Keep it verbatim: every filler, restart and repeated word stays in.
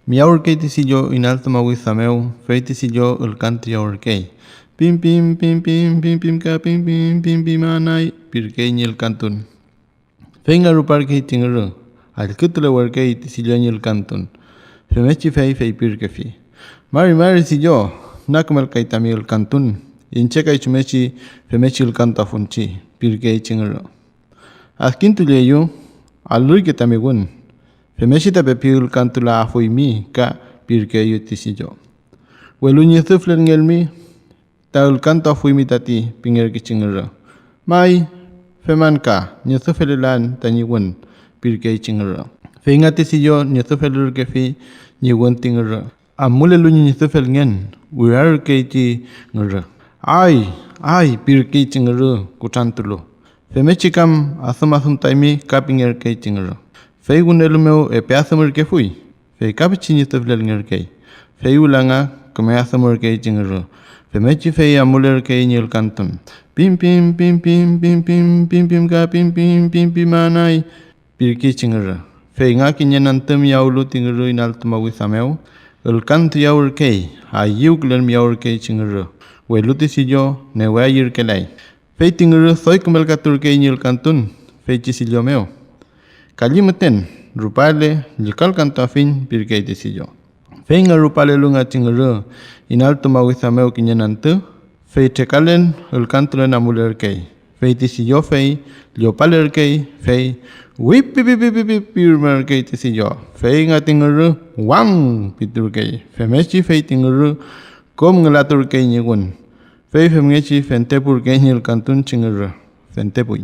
Miyawürkey ti sillo inaltu mawida mew, fey ti sillo ülkantuyawürkey. Pim, pim, pim, pim, pim, pim, ka pim, pim, pim, pim, anay, pirkey ñi ülkantun. Fey nga ruparkey ti ngürü, allkütulewerkey ti sillo ñi ülkantun. Femngechi fey feypirkefi: "Mari mari sillo, na kümelkay tami ülkantun, iñche kay chumngechi femngechi ülkantuafunchi", pirkey chi ngürü. "Adkintuleyu, alürke tami wün, femngechi ta pepi ülkantulafuymi ka", pirkeeyew ti sillo. "Welu ñüdüflelngelmi, ta ülkantuafuymi tati", pingerkey chi ngürü. "May, feman ka, ñüdüfelelan tañi wün", pirkey chi ngürü. Fey nga ti sillo ñüdüfelürkefi ñi wün ti ngürü. Amulelu ñi ñüdüfelngen, wirarürkey ti ngürü. "Ay, ay", pirkey ti ngürü kutrantulu. "Femngechi kam adümadümtaymi", ka pingerkey ti ngürü. Fey wünelu mew epe adümürkefuy, fey ka pichi ñüdüflelngerkey. Fey wüla nga küme adümürkey ti ngürü, femngechi fey amulerkey ñi ülkantun. Pim, pim, pim, pim, pim, pim, pim, pim, ka pim, pim, pim, pim, anay, pirkey chi ngürü. Fey nga kiñe antü miyawlu ti ngürü inaltu mawida mew, ülkantuyawürkey, ayüwkülen miyawürkey chi ngürü, welu ti sillo newe ayürkelay. Fey ti ngürü doy kümelkaturkey ñi ülkantun feychi sillo mew. "Kalli müten, rupale, llükalkantuafiñ", pirkey ti sillo. Fey nga rupalelu nga ti ngürü inaltu mawida mew kiñe antü, fey trekalen ülkantulen amulerkey, fey ti sillo fey llopalerkey, fey wipipipipipi rumerkey ti sillo, fey nga ti ngürü "wang" piturkey, femngechi fey ti ngürü kom ngülaturkey ñi wün, fey femngechi fentepurkey ñi ülkantun chi ngürü, fentepuy.